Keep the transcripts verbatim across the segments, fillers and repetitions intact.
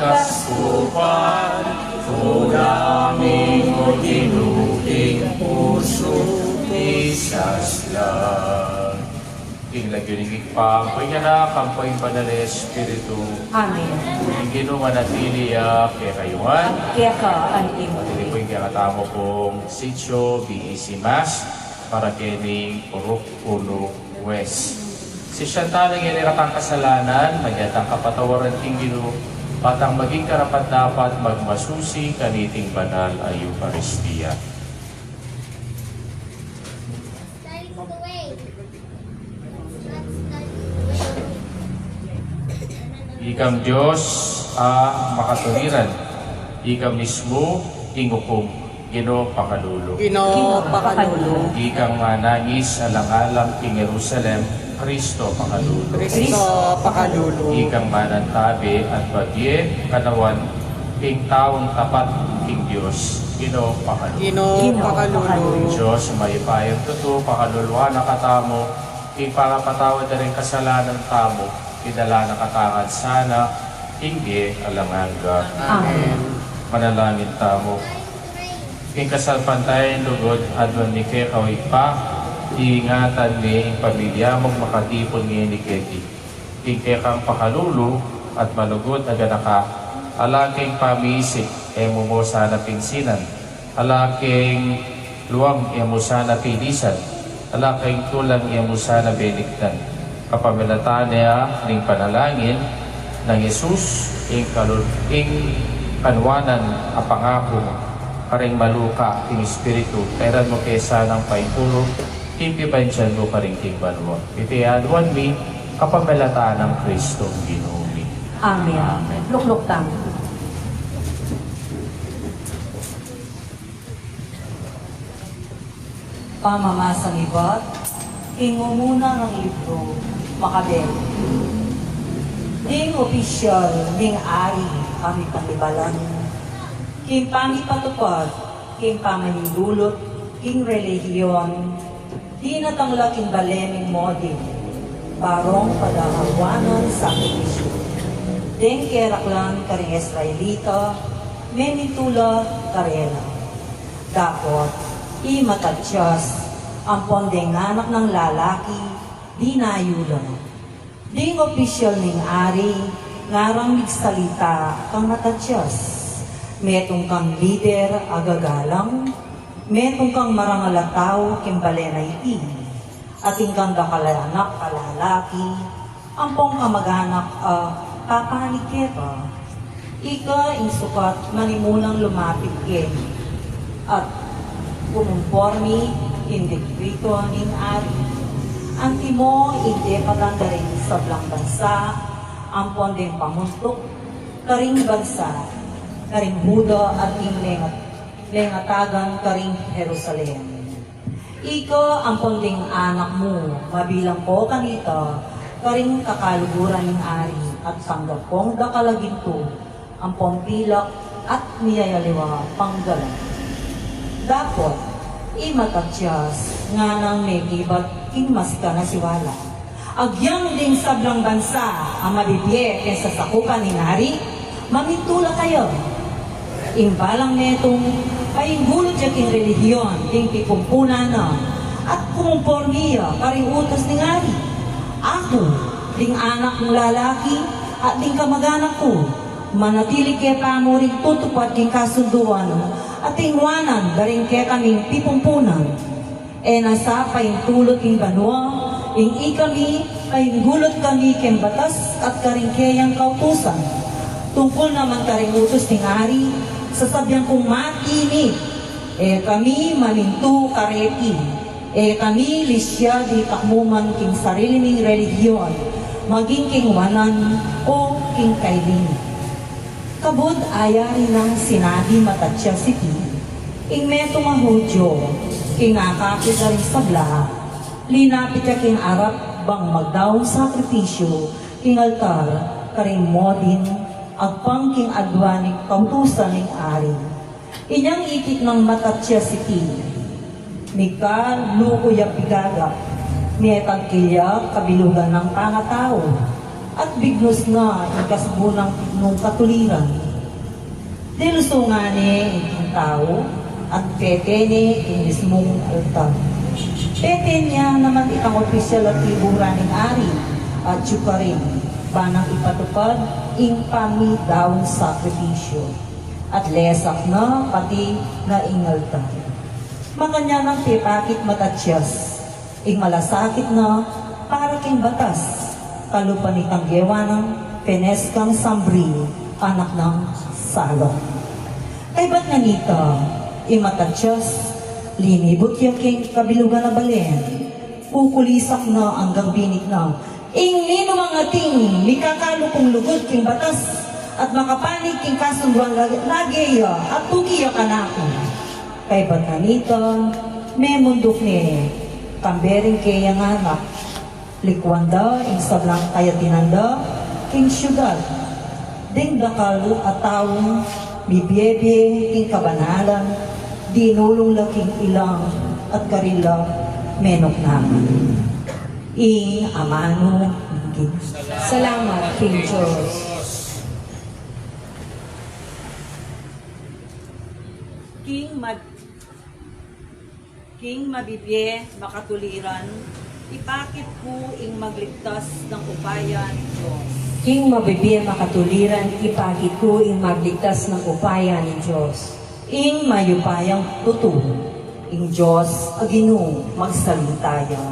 Kaskupan, unamin mo dinuking pusu, pisas lang. King lagyu ning Ibpa, ampo ning Anak, ampo ning Banal a Espiritu. Amen. Ing Ginu manatili ya kekayu ngan. At keka antimu. Manatili pu ing kekatamu pung sitio, B E C Mass, para keni Purok Uno West. Sisian tala ing kekatang kasalanan, manyatang kapatawaran king Ginu, patang maging karapat-dapat magmasusi kaniting banal a Eukaristia. Ikang Dios a makatuliran, ika mismu ing ukum. Ginu, pakalulu. Ginu, pakalulu. Ikang manangis alang-alang king Jerusalem, Kristo, pakalulu. Kristo, pakalulu. Ikang manantabe at babie kanawan king taung tapat king Dios, Ginu, pakalulu. Ginu, pakalulu. Dios mayupayang tutu, pakaluluan na katamu, king pamapatawad da ring kasalanan tamu, idala na katamu ngan sana king bie alang angga. Amen. Manalangin tamu. King kasalpantayan lugud, aduan mi keka, o Ibpa, ingatan me ing pamilya mung makatipun ngeni keti. King kekang pakalulu at malugud a ganaka, ala keng pamisip, e mu mu sana pinsinan, ala keng luam, e mu sana pilisan, ala keng tulang, e mu sana beliktan. Kapamilatan na ning panalangin nang Jesus, ing kalul-, ing kanuanan a pangaku karing maluka king Espiritu, kairan mu ke sanang paintulud king pibandian mu karin king banua. Iti aduan mi kapamilatan nang Kristong Ginu mi. Amen. Amen. Lukluk tamu. Pamamasan ibat king mumuna nang libru Macabeos. Ding opisyal ning ari a mipangibalan king pamipatupad king pamanindulut king relihiyon, dinatang la king bale ming modin, barong padahawanan sakripisyu. Deng keraklan karing Israelita, memintu la karela. Dapot i matatias ampon deng anak nang lalaki, dinayu la. Ding opisyal ning ari ngarang migsalita kang matatias, metung kang lider a gagalang, metung kang marangal a tau king bale na iti, atin kang dakal a anak a lalaki, ampong kamaganak a papanik keka. Ika ing sukat manimunang lumapit keni at kumumpormi king dekretu ning ari. Antimo ing depatan da ring sablang bansa ampon ding pamuntuk karing bansa, karing Juda at ing lengat-, lengatagan karing Jerusalem. Ika ampon ding anak mu, mabilang ko kanita karing kakaluguran ning ari, at tanggap kong dakal a gintu ampon pilak at miyayaliwa panggalang. Dapot i matatias nganang mekibat king maskan a siwala. Agyang ding sablang bansa a mabibie king sasakupan ning ari, mamintu la kaya. Ing balang metung, paingulut ya king relihiyon ding pipumpunan na, at kumumpormi ya karing utus ning ari. Aku, ding anak kung lalaki, at ding kamaganak ku, manatili ke pamu ring tutupad king kasunduan, at ing wanan da ring kekaming pipumpunan. E na sa paintulut king banua, ing ikami, paingulut kami king batas at karing keyang kautusan. Tungkul naman karing utus ning ari, sasabian kung matinib, e kami mamintu kareti, e kami lisya ditak mu man king sarili ming relihiyon, maging king wanan o king kailing. Kabud a yari nang sinabi matatias iti, ing metung a Judio, king akakit da ring sabla, linapit ya king arap bang magdaun sakripisyu king altar karing modin agpang king aduan ning kautusan ning ari. Inyang ikit nang matatias iti, mika luku ya pigagap, metagkil ya kabilugan nang pangatau. at bignus na ing kasbu nang katuliran. Dinusungan ne ing tau, at pete ne ing mismung altar. Pete ne naman itang opisyal at libura ning ari, at yu karin, ba nang ipatupad ing pamidaun sakripisyu, at lesak na pati na ing altar. Makanyan nang pepakit matatyas ing malasakit na para king batas, kalupa nitang gewa nang Penes kang Sambri, anak nang Salok. Kaybat na nita, ing matatyas, linibut ya king kabilugan a balen, kukulisak na anggang binig na, ing ninumang ating mikakalukung lugud king batas, at makapanig king kasunduan lage, lage ya, at tuki ya kanaku. Kaybat na nita, memunduk ne, kambe ring keyang anak, likuan da ing sablang kayatinan da king syudad. Ding dakal a taung mibiebie king kabanalan, dinulung la king ilang at karin la menuknakan. Ing amanu ning Ginu. Salamat king Dios. King mad- King mabibie makatuliran, ipakit ku ing magligtas nang upaya ning Dios. King mabibie makatuliran, ipakit ku ing magligtas nang upaya ning Dios. Ing mayupayang tutu, ing Dios a Ginu magsalita ya.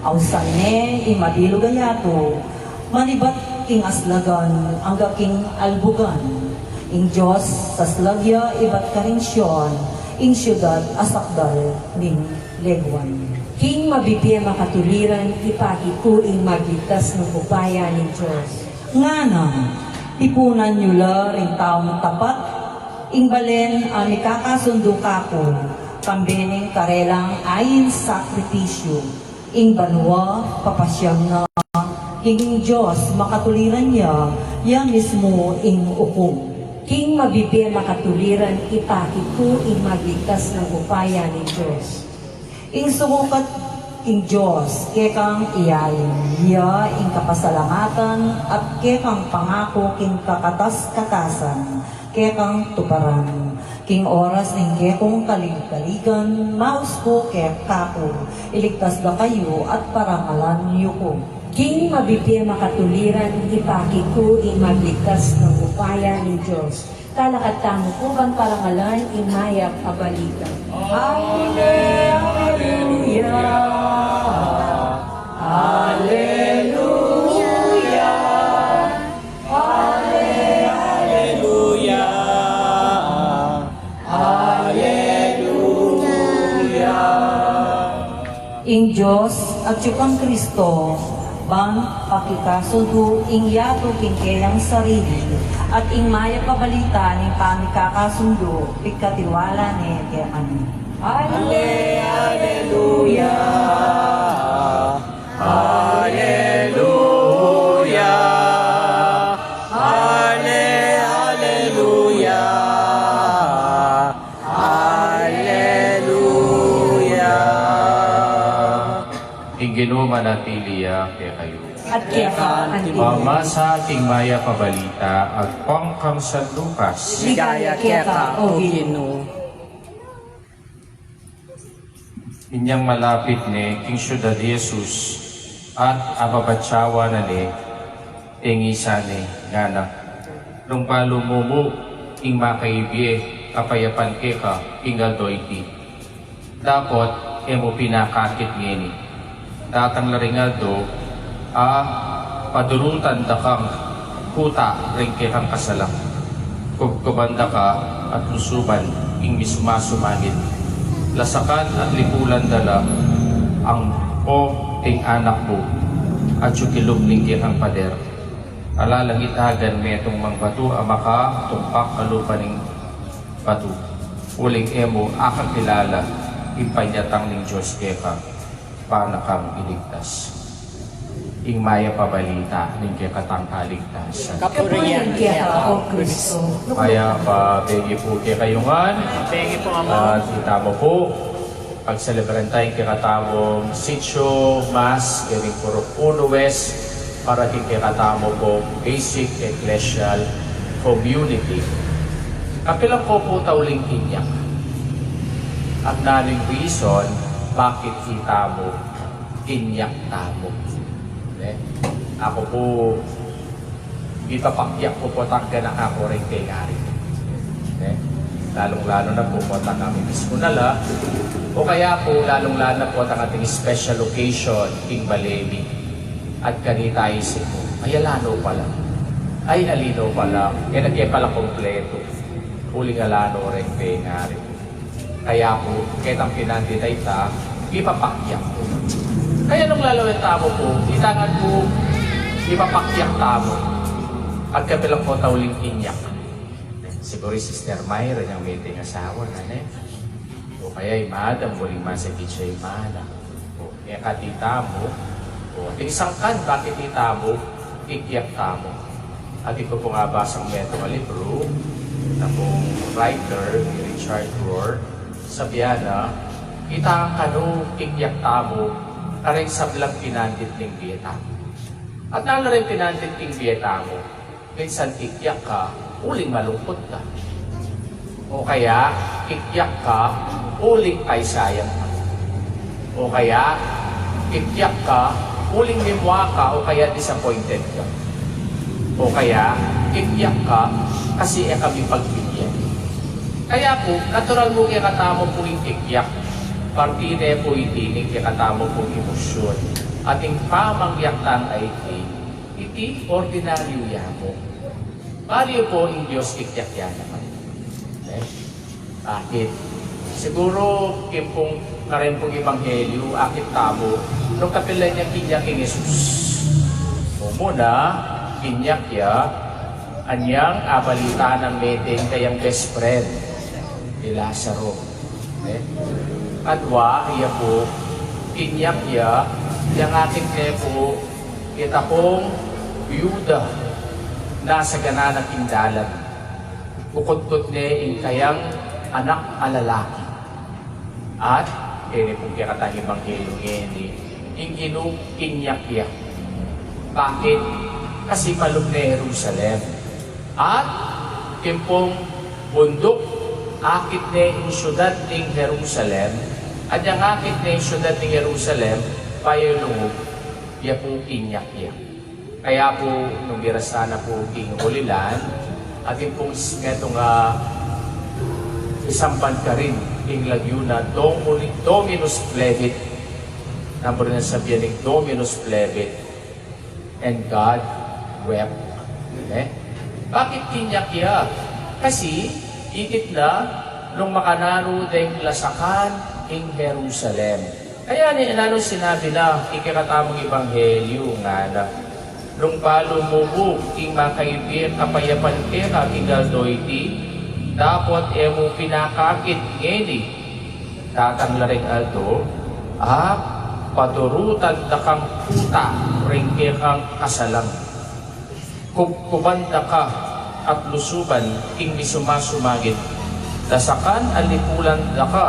Ausan ne ing mabilug a yatu, manibat king aslagan angga king albugan. Ing Dios saslag ya ibat karing Sion, ing syudad a sakdal ning leguan. King mabibie makatuliran, ipakit ku ing magligtas nang upaya ning Dios. Ngana, tipunan yu la ring taung tapat, ing balen a mikakasundu kaku, kambe ning karelang ain sakripisyu. Ing banua papasyag na, king Dios makatuliran ya, ya mismu ing ukum. King mabibie makatuliran, ipakit ku ing magligtas nang upaya ning Dios. Ing sukat king Dios kekang iyain ya ing kapasalamatan, at kekang pangaku king kakatas-katasan, kekang tuparan. King oras ning kekung kaligkaligan, maus ku kekaku, iligtas da kayu at parangalan yu ku. King mabibie makatuliran, ipakit ku ing magligtas nang upaya ning Dios. Talakad tamu pu ban parangalan ing mayap a balita. Alleluia. Alleluia. Alleluia. Alleluia. Ing Dios atiu kang Kristo, ban pakikasundu ing yatu king keyang sarili, at ing mayap a balita ning pamikakasundu, pikatiwala ne kekami. Alleluia. Alleluia. Alle-, alleluia. Alleluia. Ing Ginu manatili ya kekayu. At keka antimu. Pamasa king mayap a balita agpang kang San Lucas. Ligaya keka, O Ginu. Inyang malapit ne king syudad i Jesus, at apapatyawan na ne ing isa ne, ngana, nung balu mu mu ing makaibie kapayapan keka king aldo iti, dapot e mu pinakakit ngeni. Datang la ring aldo a padurutan da kang kuta ring kekang kasalang. Kubkuban da ka at lusuban ing misuma-sumangit. Lasakan at lipulan da la ang po ning anak mu, at yu kilub ning kekang pader. Ala lang itagan metung mang batu a makatumpak kalupa ning batu, uling e mu akakilala ing panyatang ning Dios keka. Panak kang iligtas. Ing mayap a balita ning kekatang kaligtasan. Kapurian keka, O Kristo. Mayap a bege pu kekayu ngan. Bege pu, Among. At itamu pu, pagselebran taya ing kekatamung Sitio Mass, ining Purok Uno West, para king kekatamu pung basic ecclesial community. Kapilan ko pu ta uling kinyak? At nanu ing reason bakit itamu kinyak tamu? Ne? Aku pu, ipapakyak ku pu talaga na aku ring pengari. Ne? Lalung-lalu na pu, pu talaga mismu na la. O kaya pu, lalung-lalu na pu talaga ating special occasion king bale mi. At kanita isip mu, ay, ala no pala. Ay, ali no pala. E na ke pala kompletu uling ala no reng pengari. Kaya pu, ketang pinandit a ita, ipapakyak pu. Kaya nung lalawen tamu pu, ita ngan pu, ipapakyak tamu. At kapilan ko ta uling kinyak? Siguru i Sister Myra, inyang meting asawa na, ne? O kaya i Madam, uling masakit ya i mana. O, e kati tamu, o, ating sangkan, bakit itamu, ikyak tamu. Atin ku pung abasang metung a libru, na pung writer, i Richard Rohr, sabian na, itang kanu ikyak tamu, kareng sablang pinandit ning bie tamu. At nanu reng pinandit ning bie tamu, minsan ikyak ka, uling malungkut ka. O kaya, ikyak ka, uling paisayang ka. O kaya, ikyak ka, uling mimua ka, o kaya disappointed ka. O kaya, ikyak ka, kasi e ka mipagbigyan. Kaya pu, natural mu kekatamu pu ing ikyak. Parte ne pu iti ning kekatamu pung emosyon. Ating pamangyak tang aiti, iti ordinaryu ya mu. Balu yu pu, ing Dios ikyak ya naman. Ne? Bakit? Siguru, king pung, kareng pung ebanghelyu, akit tamu, nung kapilan yang kinyak ing Jesus. Mumuna, kinyak ya, anyang abalita nang metung kayang best friend, i Lazaro. Ne? Adwa, iya pu, kinyak ya, yang akit ne pu, ita pung biyuda, nasagana na king dalan. Kukudkut ne ing kayang anak a lalaki. At, keni pung kekatang ebanghelyu ngeni, ing Ginu kinyak ya. Bakit? Kasi malub ne Jerusalem. At, king pung bunduk, akit ne ing syudad ning Jerusalem, at yang akit ne ing syudad ning Jerusalem, bayu lungub, ya pu kinyak ya. Kaya pu, nung mirasa na pu king Holy Land, atin pung metung a isamban karin ing lagyu na Domini-, Dominus Flevit. Nanu pu ring sasabian ning Dominus Flevit? And God wept. Eh? Bakit kinyak ya? Kasi, ikit na, nung makananu deng lasakan ing Jerusalem. Kaya ne, nanung sinabi na, king kekatamung ebanghelyu, ngana, nung balu mu pu ing makaibie kapayapan keka king aldo iti, dapot e mu pinakakit ngeni, datang la ring aldo a paturutan da kang kuta ring kekang kasalang. Kubkuban da ka at lusuban king misuma-sumagid. Lasakan at lipulan da ka,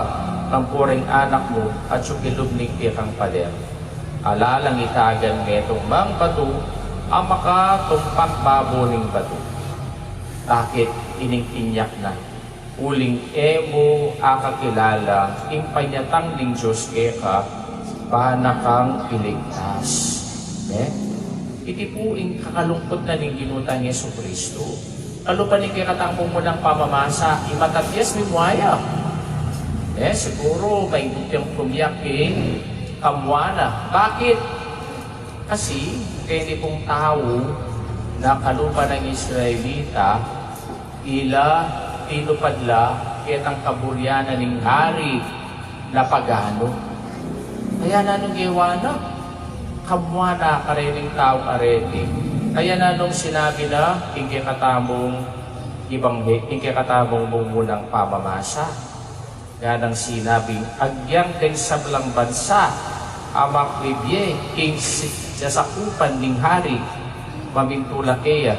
ampo ring anak mu, atiu king lub ning kekang pader. Ala lang itagan metung mang batu a makatumpak babo ning batu. Bakit? Ining kinyak na. Uling e mu akakilala ing panyatang ning Dios keka, ban da kang iligtas. Ne? Iti pu ing kakalungkut na ning Ginu tang Jesucristo. Kalupa ning kekatang munang pamamasa, i matabias mimua ya. Ne? Siguru, maibut yang kumyak king kamua na. Bakit? Kasi, keni pung tau na kalupa nang Israelita, ila tinupad la ketang kaburian na ning hari na pagano. Kaya nanung gewa na? Kamua na karening taung areti. Kaya nanung sinabi na king kekatamung ebanghe-, king kekatamung mumunang pamamasa? Nganang sinabing, agyang deng sablang bansa a makibie king si-, sasakupan ning hari, mamintu la keya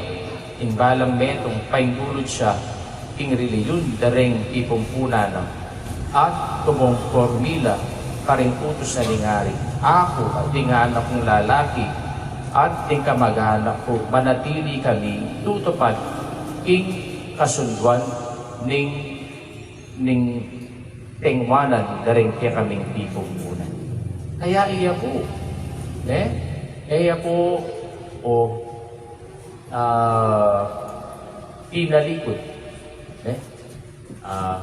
ing balang metung, paingulud ya king relihiyun da ring pipumpunan na, at kumongforme la karing utus na ning hari. Aku, ding anak kung lalaki, at ning kamaganak ku, manatili kami tutupad king kasunduan ning, ning tengwanan da ring kekaming pipumpunan. Kaya iya pu, ne? Iya pu, o, ah, tinalikod, ne? Ah,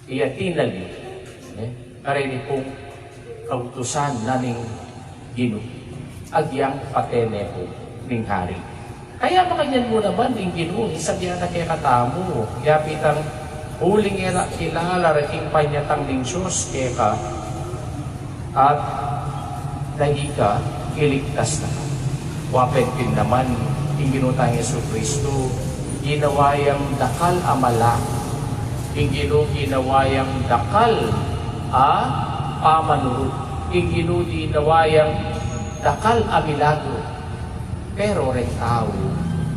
iya tinali, ne? Kareni pung kautusan na ning Ginu, agyang pate ne pu ning hari. Kaya makanyan mu naman ing Ginu, isabi na kekatamu, yapin tang uling e na kilala reng panyatang ning Dios keka, at dai ka, iligtas na ka. Wa pin naman, ing Ginu tang Jesucristo, ginawa yang dakal a mala. Ing Ginu ginawa yang dakal a pamanurut. Ing Ginu ginawa yang dakal a milagro. Pero reng tau,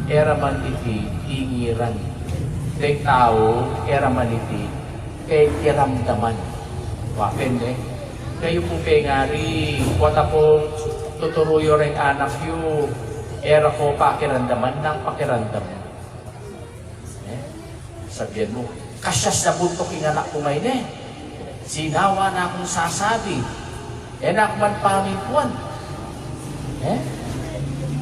e ra man iti tingiran. Reng tau, e ra man iti pekiramdaman. Wa pin, e. Kayu pu pengari, wa ta pung tuturu yu reng anak yu, e ra ko pakiramdaman nang pakiramdam. E? Sabian mu, kasyas na buntuk ing anak ku ngeni, e. Sinawa na kung sasabi. E na ku man pamimpuan. E?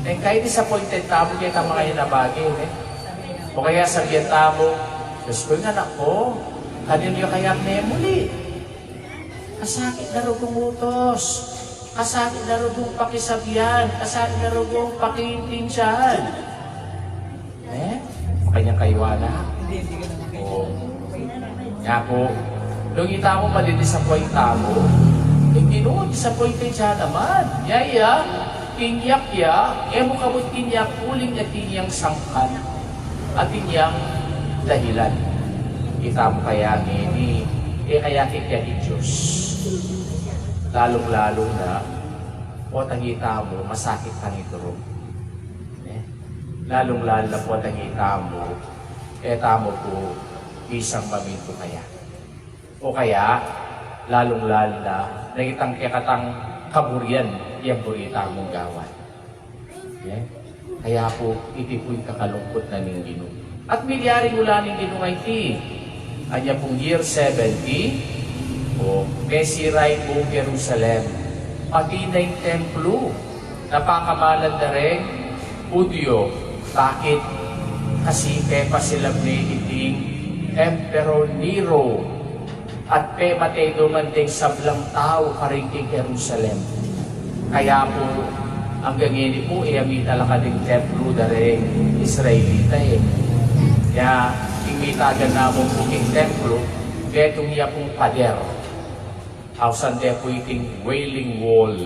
E, kaya disappointed tamu keta makanyan a bage, e. O kaya sabian tamu, Diyos ko, ing anak ku, kaninu ya kaya memuli? Kasakit na rugung utus. Kasakit na rugung pakisabian. Kasakit na rugung pakiintindian. E? Makanyan kayuan na. O. Nya pu, nung itamu madidisappoint tamu, e, Ginu, disappointed ya naman. Nya, iya, kinyak ya, e mu kabud kinyak uling atin yang sangkan, atin yang dahilan. Itamu kaya ngeni, e kaya kekya ing Dios. Lalung-lalu na, potang itamu, masakit tang ituru. E? Lalung-lalu na potang itamu, e tamu pu bisang mamintu kaya. O kaya, lalung-lalu na, nung itang kekatang kaburian, yang buri tamung gawan. E? Kaya pu, iti pu ing kakalungkut na ning Ginu. At milyari mula ning Ginu nga iti, anya pung year seventy, o, mesira ing buung Jerusalem, pati na ing templo, napakamalan da reng Judio. Bakit? Kasi pepasilab ne iting Emperor Nero, at pemate do man deng sablang tau karin king Jerusalem. Kaya pu, anggang ngeni pu, e ya mitalakad ing templo da reng Israelita, e. Kaya, ing mitagan namu pu king templo, metung ya pung pader. Ausan de pu iting Wailing Wall.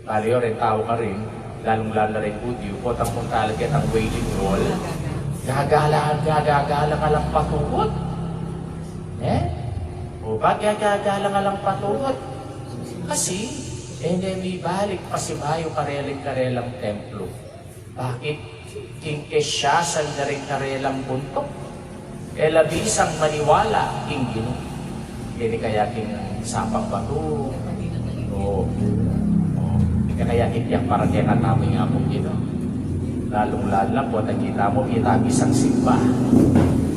Bale, o, reng tau karin, lalung-lalu na reng Judio, potang munta la ketang Wailing Wall, gagala, gagala nga lang patugut. E? O, bakit gagala nga lang patugut? Kasi, e ne mibalik pasibayu karelang, karelang templo. Bakit? King kesyasan da ring karelang buntuk, e la bisang maniwala king Ginu. Keni kaya king sapang batu. O, o, kaya king tiyak para kekatamu ing Apung Ginu. Lalung-lalu na potang itamu, e tamu bisang simba.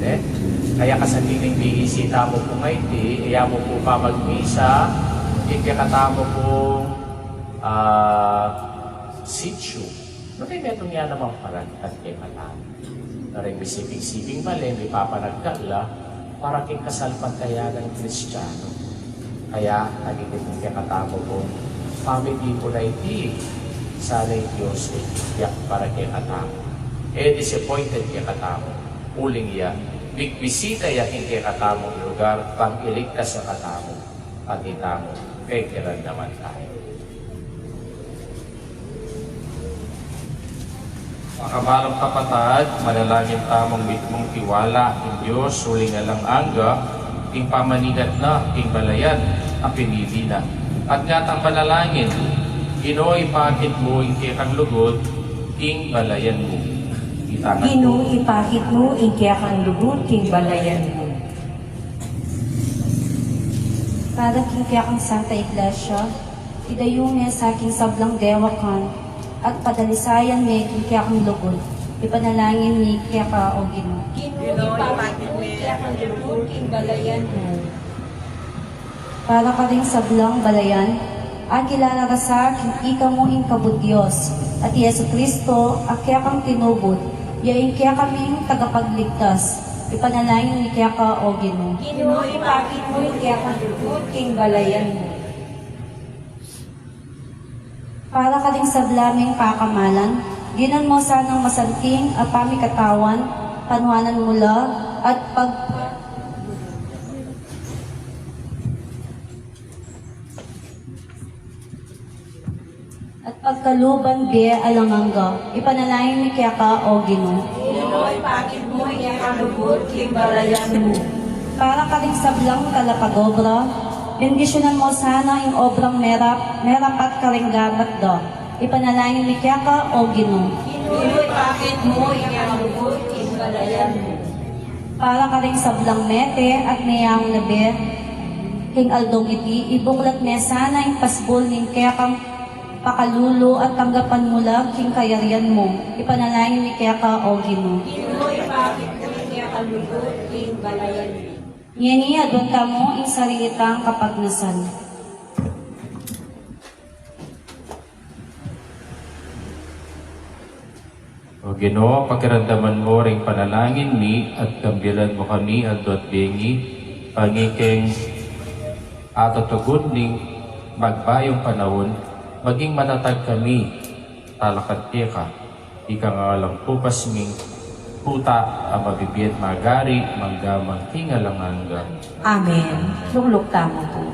E? Kaya kasakit ning B E C tamu pu ngeni, e ya mu pu pamagmisa, ing kekatamu pung, ah, sitio. Nune metung ya namang paragkat kekatamu. Karing misiping-siping male, mipapanagkat la para king kasalpantayanan Kristiano. Kaya, agiting kekatamu pung pamitipun a iti, sana ing Dios e tiyak para kekatamu. E disappointed kekatamu. Uling ya, migbisita ya king kekatamung lugar, bang iligtas ya katamu, pati tamu, pekiramdaman tamu. Makamalang kapatad, manalangin tamung mitmung tiwala king Dios uling alang angga, king pamanigat na king balayan a pinili na. At ngatang manalangin, Ginu, ipakit mu ing kekang lugud king balayan mu. Itangan Ginu, mu. Ipakit mu ing kekang lugud king balayan mu. Para king kekang Santa Iglesia, idayu me sa king sablang dewakan, at padalisayan me king kekang lugud. Ipanalangin mi keka, O Ginu. Ginu, ipakit mu ing kekang lugud king balayan mu. Para karing sablang balayan, akilala ra sa king ika mu ing kabud Dios, at i Jesucristo a kekang tinubud, ya ing kekaming tagapagligtas. Ipanalangin mi keka, O Ginu. Ginu, ipakit mu ing kekang lugud king balayan mu. Para karing sabla ming pakamalan, dinan mu sanang masanting a pamikatawan, panuanan mu la, at pag-, at pagkaluban bie alang angga. Ipanalangin mi keka, O Ginu. Ginu, ipakit mu ing kekang lugud king balayan mu. Para karing sablang talapagobra, bendisyunan mu sana ing obrang merap, merapat karing gamat da. Ipanalangin mi keka, O Ginu. Ginu, ipakit mu ing kekang lugud king balayan mu. Para karing sablang mete at meyaun na bie king aldong iti, ibuklat me sana ing pasbul ning kekang pakalulu at tanggapan mu la king kayarian mu. Ipanalangin mi keka, O Ginu. Ginu, ipakit mu ing kekang lugud king balayan mu. Ngeni, aduan tamu ing sarili tang kapagnasan. O Ginu, pakiramdaman mu ring panalangin mi at kambilan mu kami aldo at bengi, pangikeng atutugun ning magbayung panaun, maging matatag kami talakad keka, ika nga alang pupas ming puta a mabibie at magari mangga man king alang angga. Amen. Lukluk tamu pu.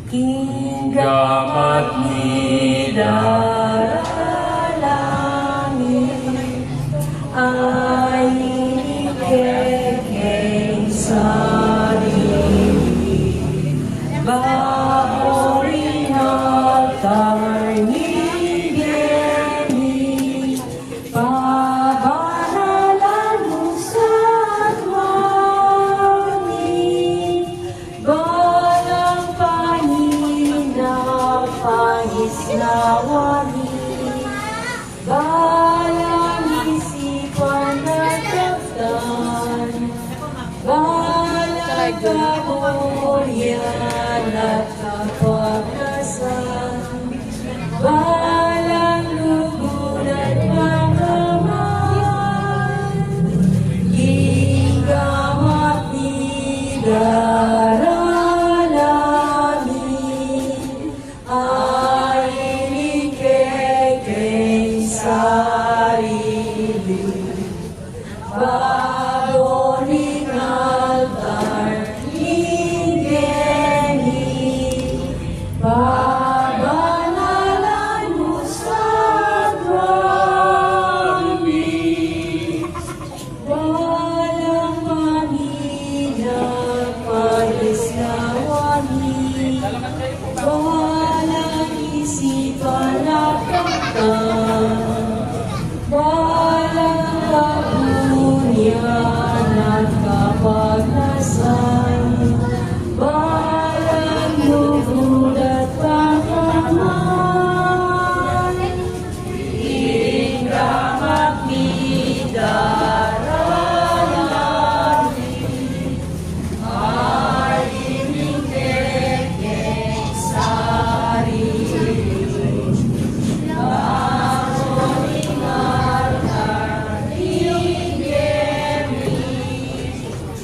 King gamat mi daralangin, ay ini kekeng sarili, babo ring altar ning geni, pabanalan mu sa aduan mi, balang pangina, pangisnawa mi, balang isipan at kaptan, balang kaburian at kapagnasan, balang lugud at pagkamay, king gamat mi daralangin, ay ini kekeng sarili, babo ning altar ning geni, pabanalan mu sa aduan mi, balang pangina, pangisnawa mi, balang isipan at kaptan, balang kaburian at kapagnasan, balang lugud at pagkamay, king gamat mi daralangin, ay ini kekeng sarili, babo ning altar ning geni,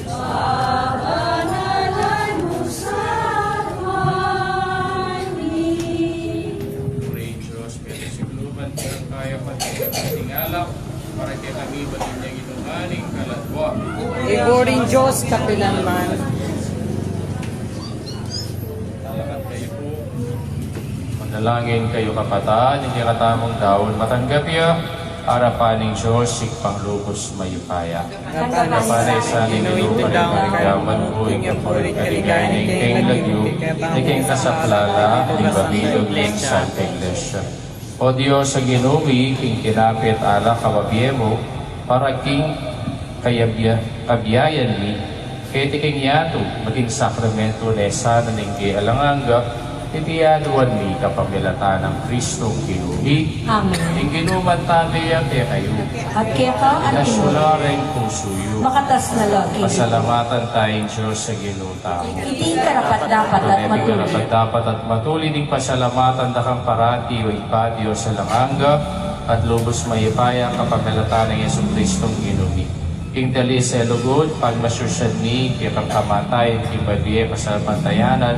pabanalan mu sa aduan mi. Purihin Diyos, pwede sigluban, pero kaya pa tingala, para kekami, batin niyang inuman ing kaladwa. Iburing Diyos, kapilanman. Talakat kayu pu. Manalangin kayu, kapatad, ing kekatamung daun matanggap ya arapan ning Diyos, Ibpang lubus mayupaya. Ganapan na sa ning Ginu, parigaman mu ing puri at kaligayan ning kayang lagyu, ning kayang kasaplalan, ning mabilug ning Santa Iglesia. O Dios a Ginu mi, king kinapit alak a mabie mu, para king kayabya-, kabiayan mi, keti king yatu, maging sakramento na sana ning alang angga, Iti aduan mi kapamilatan nang Kristong Ginu mi. Amen. Ing Ginu mantabe ya kekayu. At keka antimu. Itas yu la ring pusu yu. Makatas na la kekayu. Pasalamatan taya ing Dios a Ginu tamu. Iti karapat-dapat at matulid. Karapat-dapat at matulid ing pasalamatan da kang parati, o Ibpa, Dios alang angga, at lubus mayupaya, kapamilatan nang Jesucristong Ginu mi. King talis a lugud, pagmasusian mi king kamatayan, king mabie kasalpantayanan,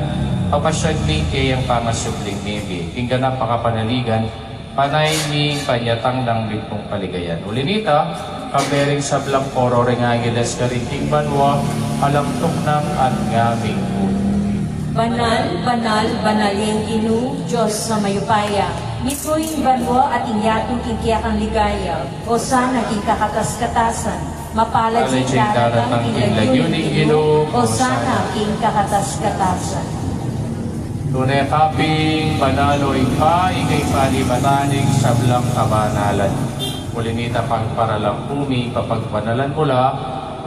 papasian mi kayang pangasubling mebie, king ganap a kapanaligan, panayan mi ing panyatang nang mitmung kaligayan. Uli na nita, kambe ring sablang koro ring angeles karin king banua, alang tuknang at ngaming puputi. Banal, banal, banal ing Ginu, Dios a mayupaya. Mitmu ing banua at ing yatu king kekang ligaya. Osana king kakatas-katasan. Mapalad ya ing daratang king lagyu ning Ginu. Osana king kakatas-katasan. Tune ka pin banal, o Ibpa, ika ing panibatan ning sablang kabanalan. Uli na nita, pagparalan ku mi, papagbanalan mu la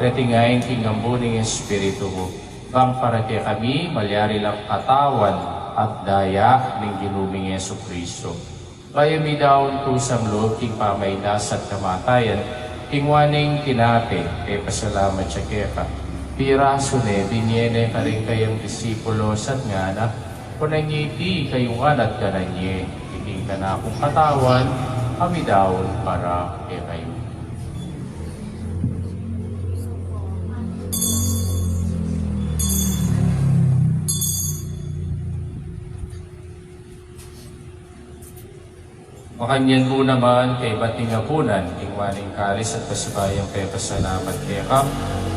reti ngeni king ambun ning Espiritu mu, bang para kekami malyari lang katawan at daya ning Ginu ming Jesucristo. Bayu mi daun kusang lub king pamaindas at kamatayan, kinua ne ing tinape, pepasalamat ya keka, pirasu ne, binie ne karing kayang disipulos at ngana: Kunan ye iti kayu ngan at kanan ye, iti ing kanakung katawan, a midaun para kekayu. Makanyan mu naman, kaybat ning apunan, kinua ne ing kalis at pasibayu yang pepasalamat keka,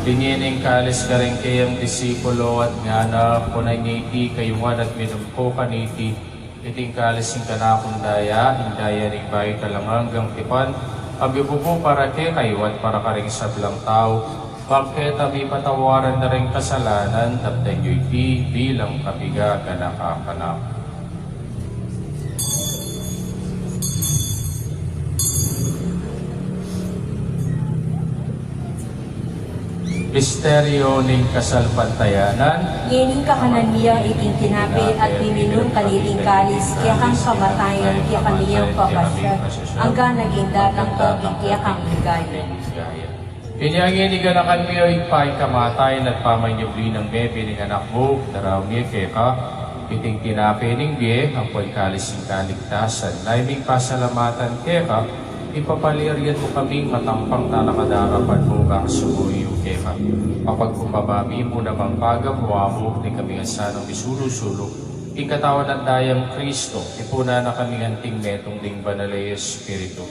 binie ne ing kalis karing kayang disipulo at ngana: Kunan ye iti kayu ngan at minum ko kaniti, iti ing kalis ning kanakung daya, ing daya ning bayu at alang anggang tipan, a mibubu para kekayu at para karing sablang tau, bang keta mipatawaran da ring kasalanan. Daptan yu iti bilang kapigaganaka kanaku. Misteryo ning kasalpantayanan. Ngeni kakanan mi ya iting tinape at miminum kaniting kalis, kekang kamatayan kekami yang papasian, anggang king datang king kekang ligaya. Inya ngeni ganakan mi, o Ibpa, ing kamatayan at pamanyubli nang mebie ning Anak mu, daraun mi keka iting tinape ning bie, ampo ing kalis ning kaligtasan. Naiwang mi pasalamatan keka, ipapaliarian mu kaming matampang talakad king arapan mu, bang sumuyu keka. Mapagkumbaba mi mu namang pagamuan mu, ding kami ngan sanang misulu-sulu king katawan at dayang Kristo, tipunan na kami ngan king metung ding Banal a Espiritu.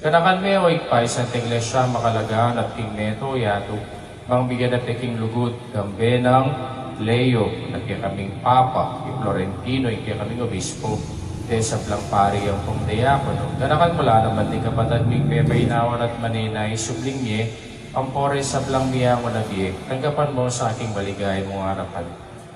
Ganakan me, o Ibpa, ing Santa Iglesia makalagaan at king meto yatu, bang bigyan na pin king lugud, kambe nang Leo, ing kekaming Papa, i Florentino, ing kekaming Obispo, ding sablang pari ampong diakono. Ganakan mu la naman ding kapatad ming pepainawa at manenaya king subling mie, ampo reng sablang miangu na bie, tanggapan mu sa king maligaya mung arapan.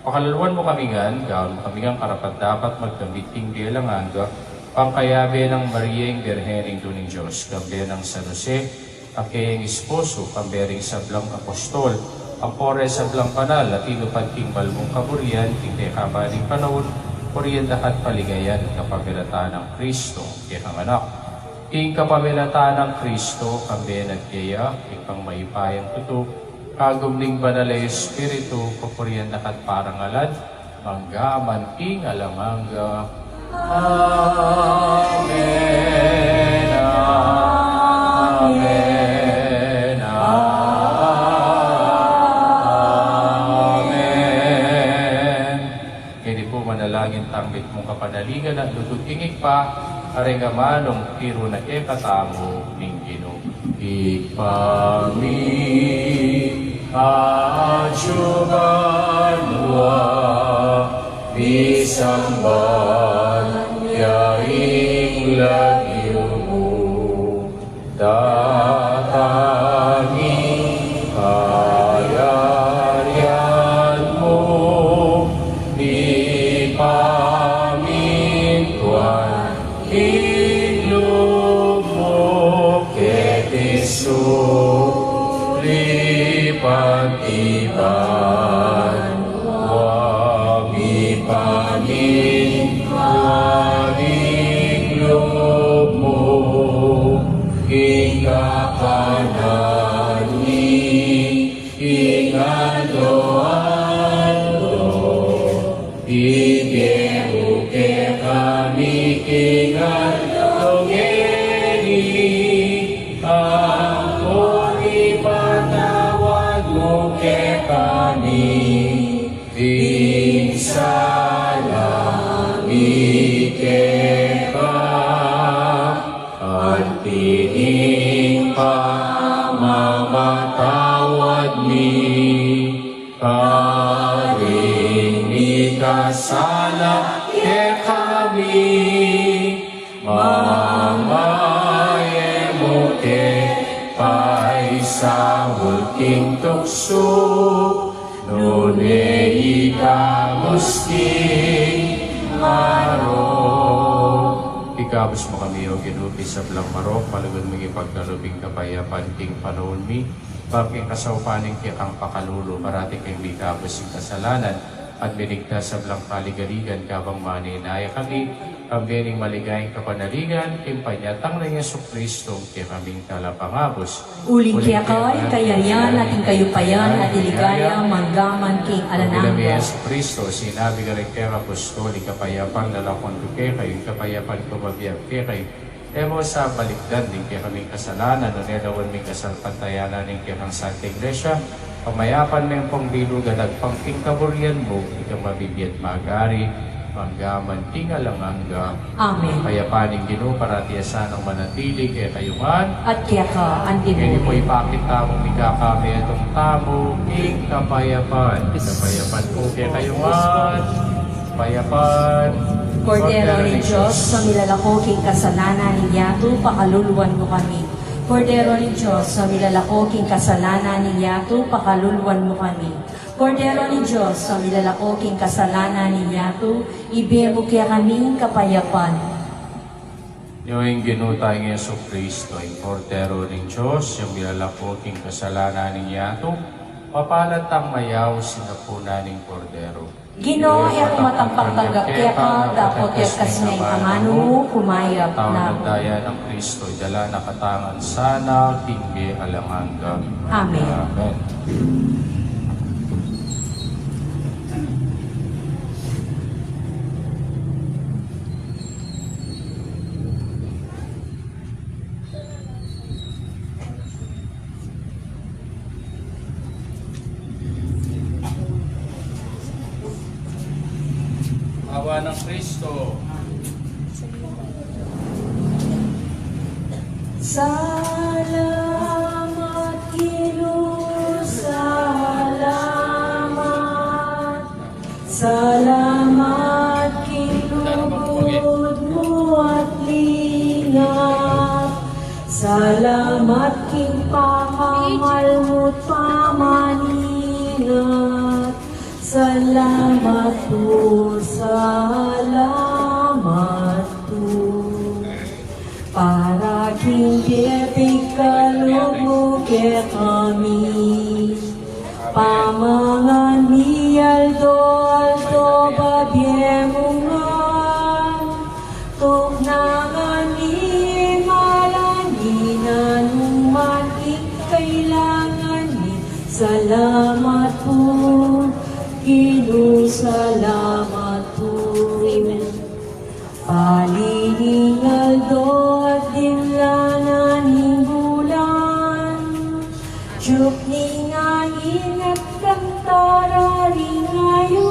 Pakalaluan mu kami ngan, gawan mu kami ngan karapat-dapat magkamit king bie alang angga, pangkayabe nang Maria ing Birhen, Indu ning Dios, kambe nang San Jose, a keyang esposo, kambe ring sablang apostol, ampo reng sablang banal a tinupad king mal mung kaburian king kekaban ning panaun, purian da ka at paligayan kapamilatan nang Kristo, kekang Anak. King kapamilatan nang Kristo, kambe na at keya, Ibpang mayupayang tutu, kagum ning Banal a Espiritu, papurian da ka at parangalan, mangga man king alang angga. Amen, amen, amen. Ngeni pu manalangin tang mitmung kapanaligan at lugud king Ibpa, karing amanung tiru na kekatamu ning Ginu. Ibpa mi, atsu ka banua, misamban ya ing lagyu mu, datang ing kayarian mu, mipamintuan ing lub mu keti sulip anti banua, mipamintuan Kakanan mi king aldo-aldo, ibie mu kekami king aldo ngeni, ampon ipatawad mu kekami ing sala mi keka, anti ing pamamatawad mi karing mikasala kekami, manga e mu ke paisaul king tuksu, nune ikabus king marok. Ikabus mu kami, O Ginu, king sablang marok, malugud mung ipagkalub ing kapayapan king panaun mi, ban king kasaupan ning kekang pakalulu, parati kaming mikabus king kasalanan, at miligtas king sablang kaligaligan, kabang manenaya kami, kambe ning maligayang kapanaligan, king panyatang nang Jesucristo, kekaming Talapangabus. Uling keka ing kayarian, at ing kayupayan, at ing ligaya, mangga man king alang angga. Jesucristo, sinabi mu karing kekang apostol, ing kapayapan lalakwan ku kekayu, ing kapayapan ku bibie ku kekayu. E mu sa balikdan ding kekaming kasalanan, nune lawan mu ing kasalpantayanan ning kekang Santa Iglesia, pamayapan me pang bilug at agpang king kaburian mu, ikang mabibie at mag-ari, mangga man king alang angga. Amen. Ing kapayapan ning Ginu parati ya sanang manatili kekayu ngan. At keka anti mu rin. Ngeni pu, ipakit tamu ing mikakametung tamu king kapayapan. Kapayapan pu kekayu ngan. Kapayapan. Kordero ning Dios, a milalako king kasalanan ning yatu, pakaluluan mu kami. Kordero ning Dios, a milalako king kasalanan ning yatu, pakaluluan mu kami. Kordero ning Dios, a milalako king kasalanan ning yatu, ibie mu kekami ing kapayapan. Ing Ginu tang Jesucristo, ing Kordero ning Dios, a milalako king kasalanan ning yatu, mapalad tang mayaus king apunan ning Kordero. Ginu, e ku matampang tanggap keka, dapot yakas me ing amanu mu, kumayap na ku. Tau nang daya nang Kristo, idala na katamu sana king bie alang angga. Amen. Amen. Awa nang Kristo. Salamat, Ginu, salamat. Salamat king lugud mu at lingat. Salamat king pakamal mu't pamaningat. Salamat pu, salamat pu. Para king pepigkalub mu kekami, pamangan mi aldo-aldo, babie mu ngan. Tuknangan mi ing malangi, nanu man ing kailangan mi. Salamat pu, Ginu, salamat pu. Pali ning aldo at dimlan na ning bulan, tiup ning angin at kanta da ring ayu,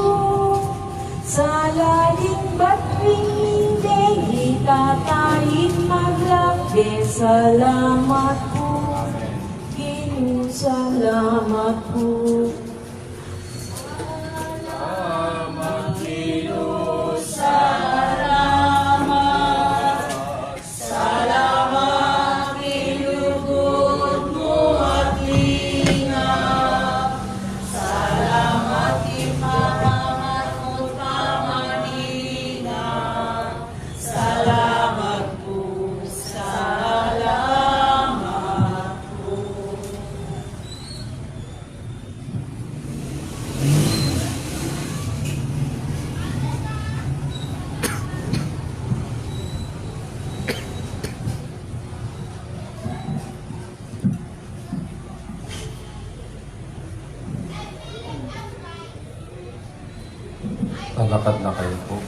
sala ding batwing ning deng, itata ing maglakbe. Salamat pu, Ginu, salamat pu. Salamat, Ginu, salamat. Salamat king lugud mu at lingat. Salamat king pakamal mu't pamaningat. Salamat pu, salamat pu. Lakad na kayu pu.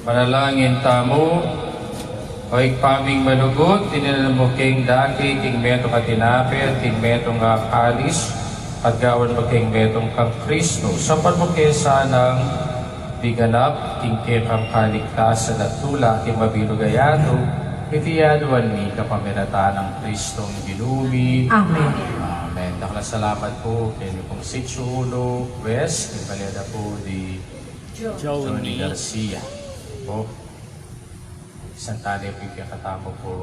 Manalangin tamu. O Ibpa ming malugud, dininan mu keng dake king metung a tinape at king metung a kalis, at gawan mu keng metung kang Kristo. Saupan mu ke sanang miganap king kekang kaligtasan at tula king mabilug a yatu, iti aduan mi kapamilatan nang Kristong Ginu mi. Amen. Amen. Dakal a salamat pu keni pung Sitio Uno West, king baleda pu di Johnny Garcia. Po. Santa ne pu kekatamu pu